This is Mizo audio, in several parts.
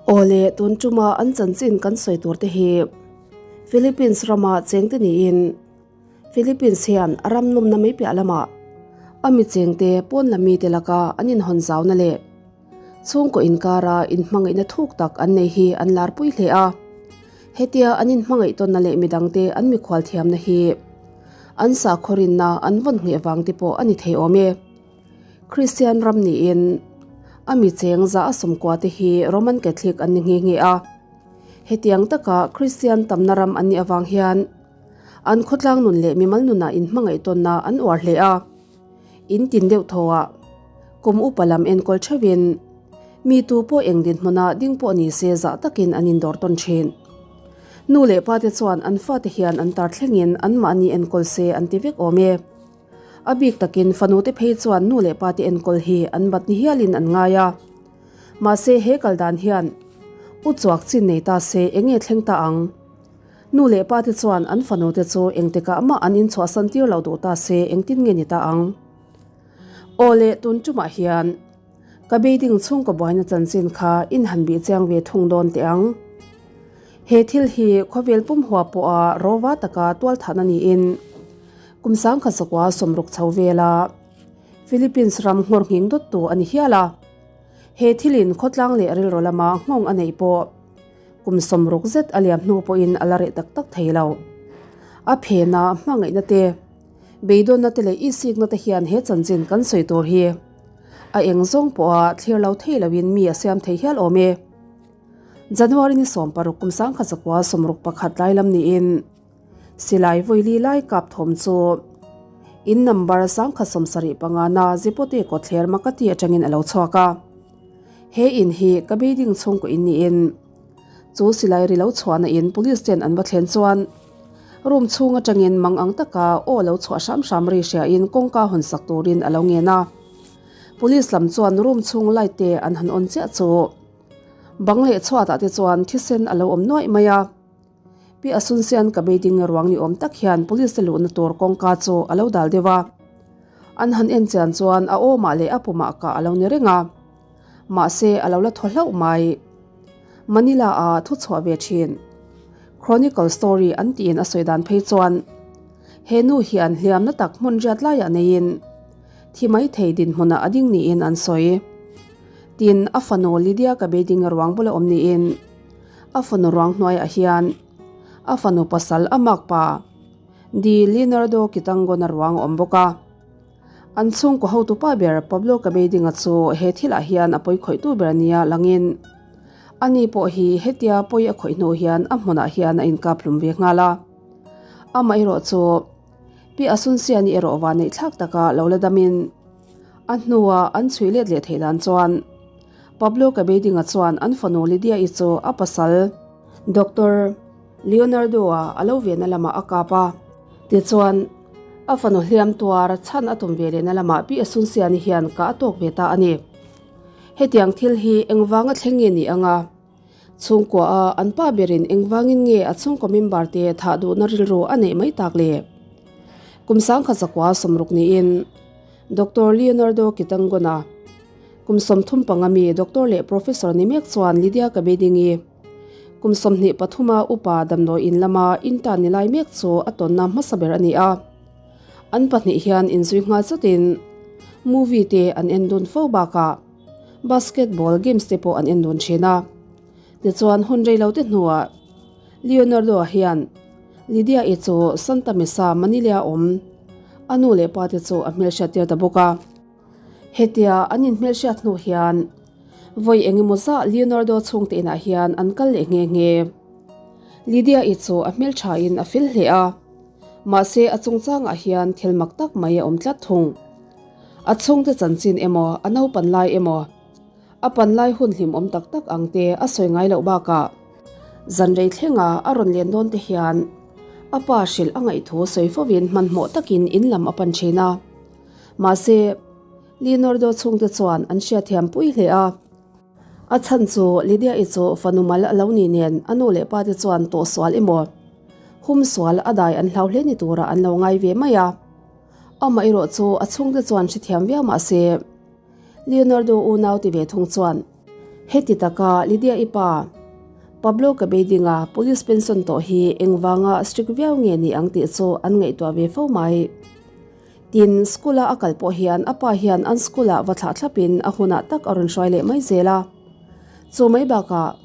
Awle, tun tuma an chanchin kan sawi tur te hi Philippines rama chengte niin Philippines hian a ram nawmna mai piah lamah a mi chengte pawn la mite laka an inhawn zauna leh chhungkaw inkara inhmangaihna thuk tak an nei hi an larpui hle a. Hetia an inhmangaih tawnna leh midangte an mikhual thiamna hi an sakhaw rinna an vawn ngheh vang te pawh a ni thei awm e. Kristian ram niin a mi cheng za a sawmkua te hi Roman Catholic an ni nghe nghe a. Hetiang taka Kristian tamna ram an nih avang hian an khawtlang nun leh mimal nunah inhmangaih tawnna an uar hle a. In tin deuh thawhah kum upa lam enkawl theuhin mi tu pawh eng dinhmuna ding pawh ni se zah takin an indawr tawn thin. Nu leh pa te chuan an fate hian an tar thlengin anmahni enkawl se an ti vek awm e. A bik takin fanu te phei chuan nu leh pa te enkawl hi an bat ni hialin an ngai a. Mahse he kal dan hian u chuak chin nei ta se eng nge thleng ta ang? Nu leh pa te chuan an fanu te chu engtikah mah an inchhuahsan tir lo duh ta se engtin nge ni ta ang? Aw le, tun tumah hian ka beiding chhungkaw buaina chanchin kha in han bih chiang ve thung dawn teh ang. He thil hi khawvel pum hua pawha rawva taka tualthahna niin kum sangkhat sakua sawmruk chho vela Philippines ram nghawr nghing dawttu a ni hial a. He thilin khawtlang leh rilru lama nghawng a neih pawh Kum sawmruk zet a liam hnu pawhin a la reh tak tak thei lo. A phena hmangaihna te, beidawnna te leh isikna te hian he chanchin kan sawi tur hi a eng zawng pawha thlir lo thei loin mi a siam thei hial awm e. January ni 16 kum 1961 lai lam niin Silai vawili lai kap thawm chu in number 1075 na Zipote kawtthler Makati atangin a lo chhuak a. He in hi ka building chhungkaw in niin chu silai ri lo chhuahna in police ten an va thlen chuan room chhung atangin mang ang taka aw lo chhuah hram hram ri hria in kawngka hawn sak turin a lo ngen a. Police lam chuan room chhung light te an han on chiah chu bang leh chhuatah te chuan thisen a lo awm nuaih mai a. Pi Asunsian ka beiding ruang ni awm tak hian police te luhna tur kawngka chu a lo dal deuh a. An han en chian chuan a awmah leh a pumah kah a lo ni reng a. Mahse a lo la thaw hlauh mai. Manila a thu chhuah ve thin. Chronicle story an tiin a sawi dan phei chuan he nu hian hliamna tak hmun riat laiah neiin thi mai thei dinhmunah a ding niin an sawi. Tin, a fanu Lydia ka beiding ruang bula awm niin A fanu ruang hnuaiah hian a fanu pasal a makpa Di Leonardo Kitangona ruang a awm bawk a. An chhungkaw hotupa ber Pablo Cabedinga chu he thilah hian a pawi khawihtu ber nia langin ani pawh hi hetia pawi a khawih hnu hian a hmunah hian a inkap hlum ve nghal a. Amaherawh chu Pi Asunciani erawh vanneih thlak taka lo la damin a hnua an chhui let leh theih dan chuan Pablo Cabedinga chuan an fanu Lydia-i chu a pasal Doctor Leonardo-a a lo vehna lamah a kap a. Tichuan, a fanu hliam tuar chhan a tum ve lehna lamah Pi Asunsiani hian kah a tawk ve ta a ni. Hetiang thil hi engvanga thleng nge ni anga? Chhungkua-a an pa berin engvangin nge a chhungkaw member te thah duhna rilru a neih mai tak le? Kum 1960 niin Doctor Leonardo Kitangona, Kum 35 mi doctor leh professor ni mek chuan Lydia Kabedingi, kum 23 a upa damdawi in lama intern ni lai mek chu a tawnna hmasa ber a ni a. An pahnih hian inzui nghal chatin movie te an en dun fo bakah basketball games te pawh an en dun thin a. Tichuan hun rei lo te hnuah Leonardo-a hian Lydia-i chu Santa Mesa, Manila-a awm a nu leh pa te chu a hmelhriat tir ta bawk a. Hetia an inhmelhriat hnu hian vawi eng emaw zah Leonardo chhungte inah hian an kal leh nghe nghe. Lydia-i chu a hmelthain a fel hle a, mahse a chungchangah hian thil mak tak mai a awm tlat thung. A chhungte chanchin emaw, a naupan lai emaw, a pan lai hun hlimawm tak tak ang te a sawi ngai loh bakah zan rei thlenga a rawn len dawn te hian a pa hrilh a ngaih thu sawi fovin hmanhmawh takin in lam a pan thin a. Mahse, Leonardo chhungte chuan an hriatthiam pui hle a. A chhan chu Lydia-i chu fanu mal a lo ni nen a nu leh pate chuan tawh sual emaw, hum sual a dai an hlau hle ni turah an lo ngai ve mai a. Amaherawh chu a chhungte chuan hrethiam viau mahse, Leonardo unau ti ve thung chuan. Heti taka Lydia-i pa, Pablo Cabedinga police pension tawh hi engvanga strict viau nge ni ang tih chu an ngaihtuah ve fo mai. Tin, school-a a kal pawh hian a pa hian an school-ah va thlah thlapin a hunah tak a rawn hruai leh mai zel a. Chu mai bakah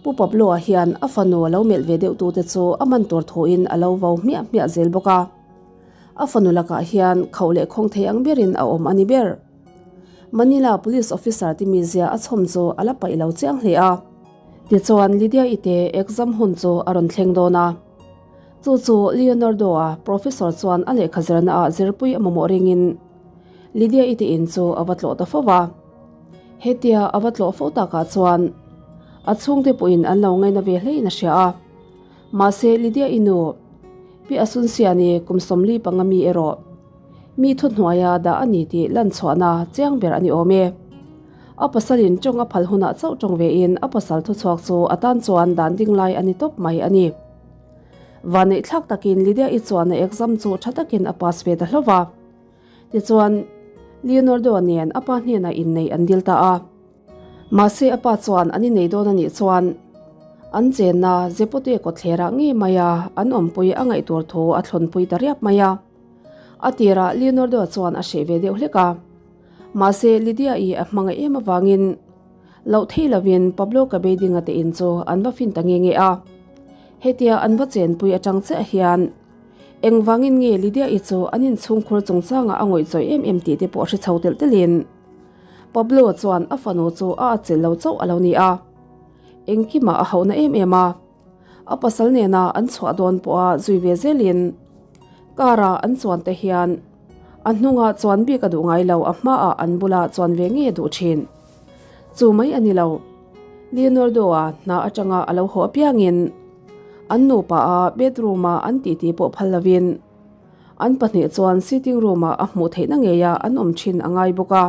Pu Pablo-a hian a fanu a lo melh ve deuh tute chu a man tur thuin a lo vo hmiah hmiah zel bawk a. A fanu lakah hian khauh leh khawng thei ang berin a awm a ni ber. Manila Police Officer ti mizia a chhawm chu a la paih lo chiang hle a. Tichuan Lydia-i te exam hun chu a rawn thleng dawn a. Chu chu Leonardo-a professor chuan a lehkha zirna ah zirpui a mamawh ringin Lydia-i te in chu a va tlawh ta fo va. Hetia a va tlawh fo takah chuan a chhungte pawhin an lo ngaina ve hlein a hria a. Mahse Lydia-i nu Pi Asunciani kum 45 mi erawh Mi thuhnuaia dah a ni tih lan chhuahna chiang ber a ni awm e. A pasalin tawng a phal hunah chauh tawng vein a pasal thuchhuak chu a tan chuan dan ding lai a ni tawp mai a ni. Vanneih thlak takin Lydia-i chuan a exam chu tha takin a pass ve ta hlauh va. Tichuan, Leonardo-a nen a pa hnenah inneih an dil ta a. Mahse a pa chuan an innei dawn a nih chuan an chenna Zepote kawtthlerah ngei maia an awmpui a ngaih tur thu a thlawnpui ta riap mai a. A tirah Leonardo chuan a hreh ve deuh hlek a. Mahse Lydia-i a hmangaih em avangin loh thei lovin Pablo Cabedinga te in chu an va fin ta nge nge a. Hetia an va chenpui atang chiah hian engvangin nge Lydia-i chu an inchhungkhur chungchangah a ngawih chawih em em tih te pawh hre chho telh telhin Pablo chuan a fanu chu a atchilh lo chauh a lo ni a. Engkimah a hauhna em em a. A pasal nena an chhuah dawn pawha zui ve zelin car-a an chuan te hian a hnungah chuan bik a duh ngai lo, a hmaah an bula chuan ve ngei a duh thin. Chu mai a ni lo, Leonardo-a hna atanga a lo haw apiangin an nupa-a bedroom-a an titi pawh phal lovin an pahnih chuan sitting room-ah a hmuh theihna ngeia an awm thin a ngai bawk a.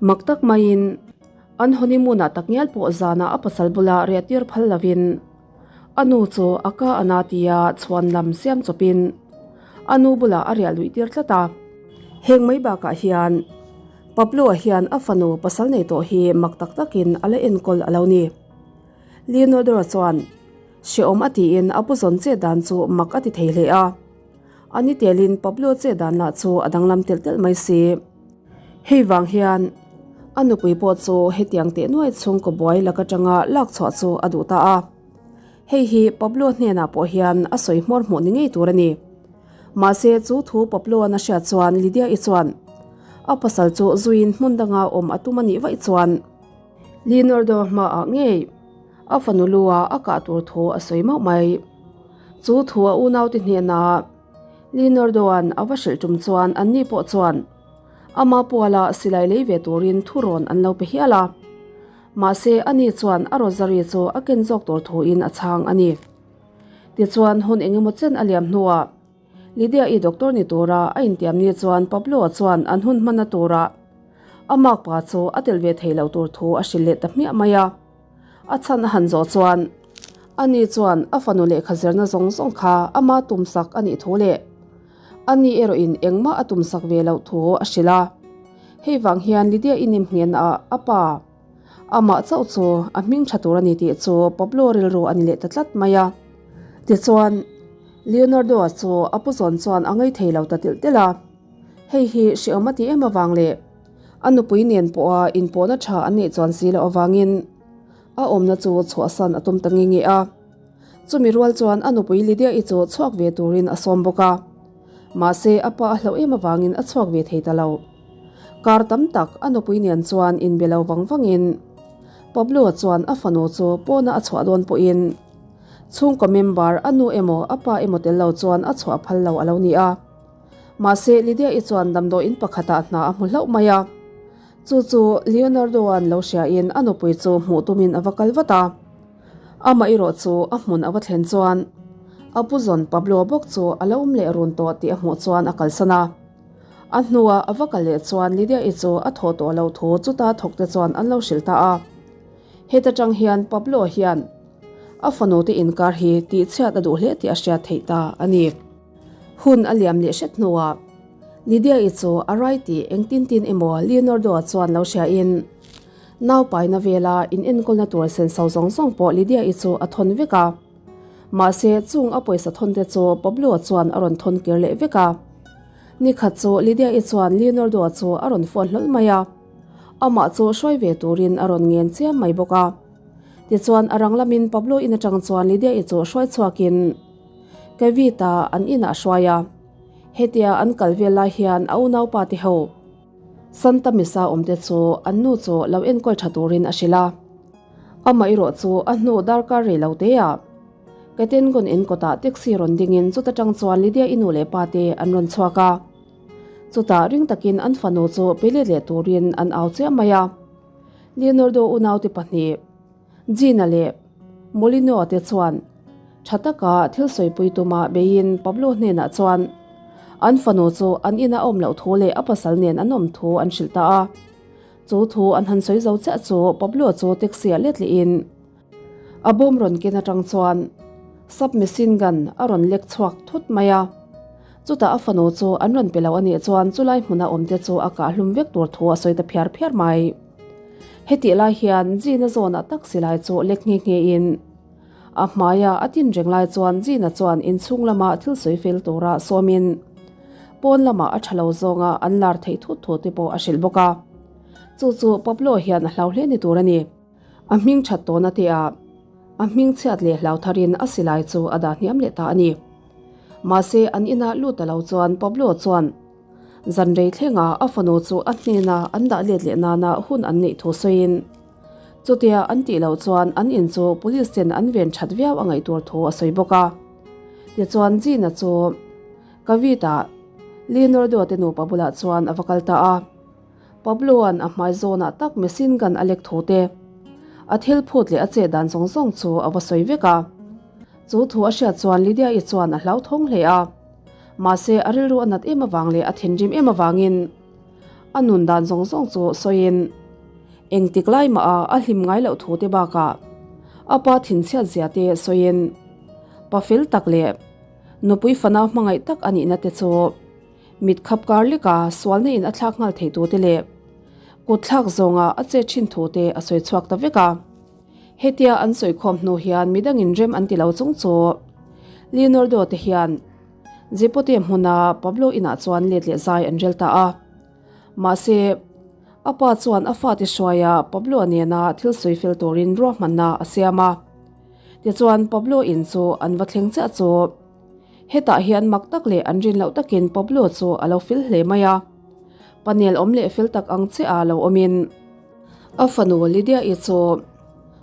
Mak tak maiin An honeymoon-ah takngial pawh zanah a pasal bula riahtir phal lovin a nu chu a ka a na tia chhuan lam siam chawpin a nu bulah a riah luih tir tlat a. Heng mai bakah hian Pablo-a hian a fanu pasal nei tawh hi mak tak takin a la enkawl a lo ni. Leonardo-a chuan hrehawm a tiin a pu zawn chet dan chu mak a ti thei hle a. A ni telin Pablo chet dan lah chu a danglam telh telh mai si. Hei vang hian a nupui pawh chu hetiang teh nuai chhungkaw buai lak atanga lak chhuah chu a duh ta a. Hei hi Pablo hnenah pawh hian a sawi hmawr hmuh ni ngei tur a ni. Mahse chu thu Pablo-a'n a hriat chuan Lydia-i chuan a pasal chu zuiin hmun danga awm a tum a nih vaih chuan Leonardo hmaah ngei a fanu lua a kah tur thu a sawi mauh mai. Chu thu a unaute hnenah Leonardo-a'n a va hrilh tum chuan anni pawh chuan ama puala silai lei ve turin thurawn an lo pe hial a. Mahse, ani chuan a rosary chu a ken zawk tur thuin a chhang a ni. Tichuan, hun engemaw chen a liam hnuah Lydia-i doctor ni tura a intiam ni chuan Pablo-a chuan an hun hmanna tura a makpa chu a tel ve thei lo tur thu a hrilh leh ta hmiah mai a. A chhan a han zawh chuan ani chuan a fanu lehkha zirna zawng zawng kha ama tumsak a nih thu leh ani erawhin engmah a tumsak ve loh thu a hrilh a. Hei vang hian Lydia i nimhngenah a pa amah chauh chu a hming tha tur a ni tih chu Pablo rilru a ni leh ta tlat mai a. Tichuan, Leonardo-a chu a pu zawn chuan a ngei thei lo ta tilh telh a. Hei hi hrehawm a ti em avang leh A nupui nen pawha inpawhna tha an neih chuan si loh avangin a awmna chu chhuahsan a tum ta nge nge a. Chumi rual chuan a nupui Lydia-i chu chhuak ve turin a sawm bawk a. Mahse a pa a hlauh em avangin a chhuak ve thei ta lo. Kar tam tak a nupui nen chuan inbe lo vang vangin Pablo-a chuan a fanu chu pawna a chhuah dawn pawhin chhungkaw member a nu emaw a pa emaw tel lo chuan a chhuah phal lo a lo ni a. Mahse, Lydia-i chuan damdawiin pakhatah hna a hmu hlauh mai a. Chu chu Leonardo-a'n lo hriain a nupui chu hmuh tumin a va kal vat a. Amah erawh chu a hmun a va thlen chuan a pu zawn Pablo bawk chu a lo awm leh run tawh tih a hmuh chuan a kalsan a. A hnuah a va kal leh chuan Lydia-i chu a thawh tawh loh thu chuta thawkte chuan an lo hrilh ta a. Heta tang hian Pablo hian a fanute inkar hi tihchhiat a duh hle tih a hriat theih ta a ni. Hun a liam leh hret hnuah Lydia-i chu a rai tih engtin tin emaw Leonardo-a chuan lo hriain. Naupaina vela in enkawlna tur senso zawng zawng pawh Lydia-i chu a thawn vek a. Mahse, chung a pawisa thawn te chu Pablo-a chuan a rawn thawn kir leh vek a. Nikhat chu Lydia-i chuan Leonardo-a chu a rawn phone hlawl mai a. Amah chu hruai ve turin a rawn ngen chiam mai bawk a. Tichuan, a rang lamin Pablo in atang chuan Lydia-i chu hruai chhuakin Kavita an inah a hruai a. Hetia an kal vel lai hian a unaupa te ho Santa Misa awmte chu an nu chu lo enkawl tha turin a hrilh a. Amah erawh chu a hnu darkar rei lo te ah Katengon in kawtah taxi rawn dingin chuta tang chuan Lydia-i nu leh pa te an rawn chhuak a. Chutah ring takin an fanu chu pe let leh turin an au chiah mai a. Leonardo unaute pahnih, Gina leh Molino te chuan tha taka thil sawipui tuma beiin Pablo hnenah chuan an fanu chu an ina awm loh thu leh a pasal nen an awm thu an hrilh ta a. Chu thu an han sawi zo chiah chu Pablo chu taxi ah let lehin a bawm rawn ken atang chuan submachine gun a rawn lek chhuak thut mai a. Chutah a fanu chu an rawn pe lo a nih chuan chulai hmuna awmte chu a kah hlum vek tur thu a sawi ta phiar phiar mai. Hetih lai hian Gina zawnah tak silai chu lek nghe nghe in a hmaia a tin reng lai chuan Gina chuan inchhung lama thil sawi fel tura sawmin pawn lamah a tha lo zawnga an lar theih thut thu te pawh a hrilh bawk a. Chu chu Pablo hian a hlau hle ni tur a ni. A hming that tawhna te ah a hming chhiat leh hlau tharin a silai chu a dah hniam leh ta a ni. Mahse an inah lut ta lo chuan Pablo chuan Zan rei thlenga a fanu chu a hnena an dah let leh nana hun an neih thu sawiin chutia an tih loh chuan an in chu police ten an ven that viau a ngaih tur thu a sawi bawk a. Tichuan Gina chu Kavita, Leonardo te nupa bulah chuan a va kal ta a. Pablo-a'n a hmai zawnah tak machine gun a lek thu te, a thil phut leh a chet dan zawng zawng chu a va sawi vek a. Chu thu a hriat chuan Lydia-i chuan a hlauthawng hle a. Mahse, a rilru a nat em avang leh a thinrim em avangin a nun dan zawng zawng chu sawiin engtik lai mah a a hlim ngai loh thu te bakah a pa thinchhiat zia te sawiin pa fel tak leh nupui fanau hmangaih tak a nihna te chu mit khap kar leka sualna in a thlak nghal thei tu te leh kut thlak zawnga a chet thin thu te a sawi chhuak ta vek a. Hetia an sawikhawm hnu hian midangin rem an ti lo chung chu Leonardo te hian Zipote hmuna Pablo inah chuan let leh zai an rel ta a. Mahse, a pa chuan a fate hruaia Pablo nena thil sawi fel turin ruahmanna a siam a. Tichuan Pablo in chu an va thleng chiah chu hetah hian mak tak leh an rin loh takin Pablo chu a lo fel hle mai a. Panel awm leh fel tak ang chiah a lo awmin. A fanu Lydia-i chu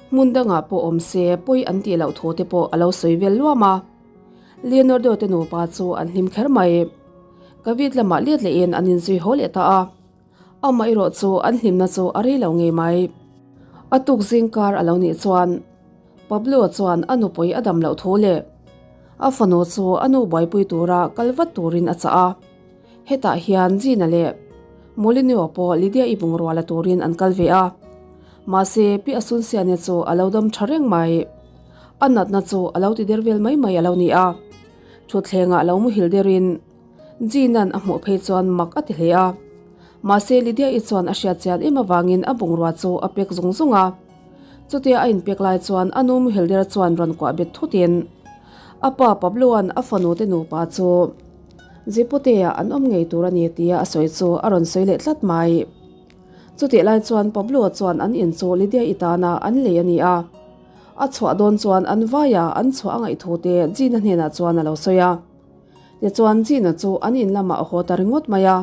hmun dangah pawh awm se pawi an tih loh thu te pawh a lo sawi vel luam a. Leonardo te nupa chu an hlim kher mai. Kavit lamah let lehin an inzui haw leh ta a. Amah erawh chu an hlimna chu a rei lo ngei mai. A tuk zing kar a lo nih chuan Pablo chuan a nupui a dam loh thu leh a fanu chu a nu buaipui tura kal vat turin a chah a. Hetah hian Gina leh Molinio pawh Lydia-i bungrua la turin an kal ve a. Mahse, Pi Asuncione chu a lo dam tha reng mai. A natna chu a lo ti der vel mai mai a lo ni a. Thutthlengah lo muhil derin Gina'n a hmuh phei chuan mak a ti hle a. Mahse, Lydia-i chuan a hriat chian em avangin a bungrua chu a pek zung zung a. Chutia a inpek lai chuan a nu muhil der chuan rawn kuah bet thutin a pa Pablo-a'n a fanute nupa chu Ziputea an awm ngei tur a ni tia a sawi chu a rawn sawi leh tlat mai. Chutih lai chuan Pablo chuan an in chu Lydia-i tana an lei a ni a. A chhuah dawn chuan an vaia an chhuah a ngaih thu te Gina hnenah chuan a lo sawi a. Tichuan Gina chu an in lamah a haw ta ringawt mai a.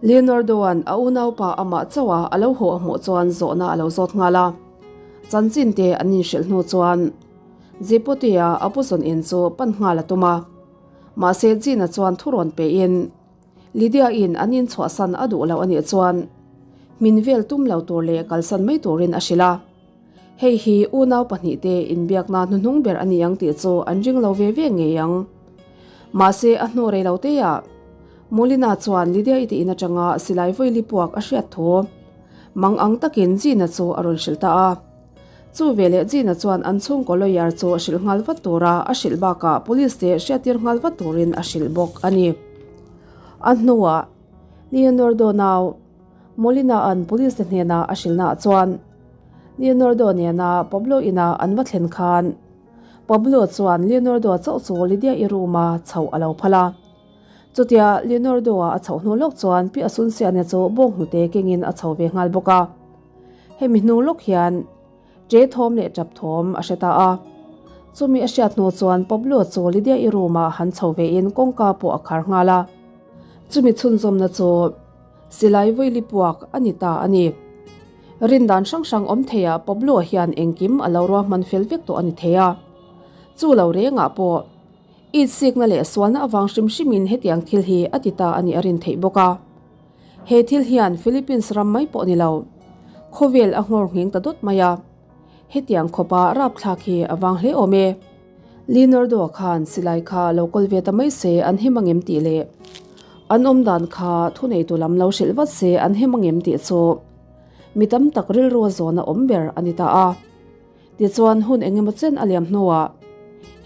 Leonardo-a'n a unaupa amah chauha a lo haw a hmuh chuan zawhna a lo zawt nghal a. Chanchin te an inhrilh hnu chuan Ziputea a pu zawn in chu pan nghal a tum a. Mahse Gina chuan thu rawn pein Lydia-in an inchhuahsan a duh lo a nih chuan min vel tum lo tur leh kalsan mai turin a hrilh a. Hei hi unau pahnihte inbiakna hnuhnung ber a ni ang tih chu an ring lo ve ve ngei ang. Mahse a hnu rei lo teah Molina chuan Lydia-i te in atanga silai vawi puak a hriat thu mang ang takin Gina chu a rawn hrilh ta a. Chu veleh Gina chuan an chhungkaw lawyer chu hrilh nghal vat tura a hrilh bakah police te hriattir nghal vat turin a hrilh bawk a ni. A hnuah Leonardo nau Molina-a'n police te hnena a hrilhnaah chuan. Leonardo nena Pablo ina an va thlen khan Pablo chuan Leonardo chauh chu Lydia-i room-a chhoh a lo phal a. Chutia Leonardo-a a chhoh hnu lawk chuan Pi Asuncion-a chu bawnghnute kengin a chho ve nghal bawk a. Hemi hnu lawk hian Ṭe thawm leh ṭap thawm a hre ta a. Chumi a hriat hnu chuan Pablo chu Lydia-i room-ah han chho vein kawngka pawh a khar nghal a. Chumi chhunzawmna chu silai vawili puak a ni ta a ni. Rindan hrang hrang awm theiah Pablo hian engkim a lo ruahman fel vek tawh a ni thei a. Chu lo rengah pawh itsikna leh sualna avang hrim hrimin hetiang thil hi a ti ta a nih a rin theih bawk a. He thil hian Philippines ram mai pawh ni lo, khawvel a nghawr ngheng ta dawt mai a. Hetiang khawpa rapthlak hi a vang hle awm e. Leonardo-a khan silai kha lo kawl ve ta mai se an him angem tih leh an awm dan kha thuneitu lam lo hrilh vat se an him angem tih chu mi tam tak rilru a zawn a awm ber a ni ta a. Tichuan hun engemaw chen a liam hnuah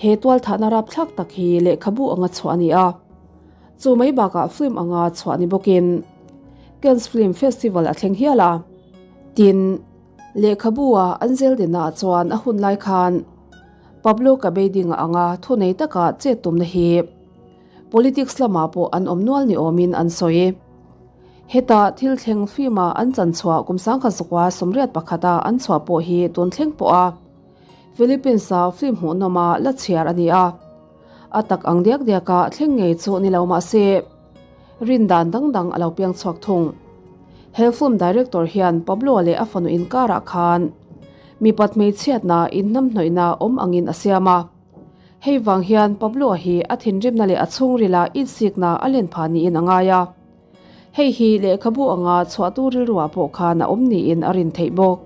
he tualthahna rapthlak tak hi lehkhabu anga chhuah a ni a. Chu mai bakah film anga chhuah ni bawkin Cannes Film Festival a thleng hial a. Tin, lehkhabu-a an zeldinnaah chuan a hun lai khan Pablo Cabeding-a anga thunei taka chet tumna hi politics lamah pawh an awm nual ni awmin an sawi. Heta thil thleng film-a an chan chhuah kum sangkhat zakua 81-a an chhuah pawh hi tun thleng pawha Philippines-a film hmuhnawma la chhiar a ni a. A tak ang diak diaka thleng ngei chu ni lo mah se, rin dan dang dang a lo piang chhuak thung. He film director hian Pablo leh a fanu inkarah khan mipat hmeichhiatna inhnamhnawihna awm angin a siam a. Hei vang hian Pablo hi a thinrimna leh a chhungrila insikna a len phah niin a ngai a. Hei hi lehkhabu anga chhuahtu rilruah pawh khan a awm niin a rin theih bawk.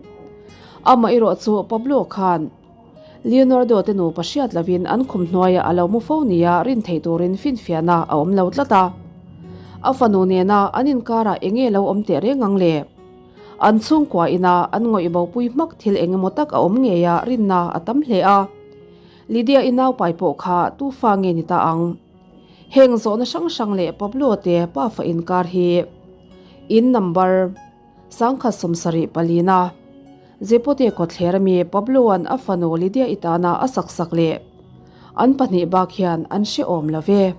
Amaherawh chu Pablo khan Leonardo te nupa hriat lovin an khum hnuaiah a lo mu fo nia rin theih turin finfiahna a awm lo tlat a. A fanu nena an inkarah eng nge lo awm teh reng ang le? An chhungkua ina an ngawih bopui hmak thil eng emaw tak a awm ngei a rinna a tam hle a. Lydia-i naupai pawh kha tu fa nge ni ta ang? Heng zawhna hrang hrang leh Pablo te pafa inkar hi in number 1074 na Zepote kawtthler ami Pablo-a'n a fanu Lydia-i tana a sak sak leh an pahnih bak hian an hrehawm lo ve.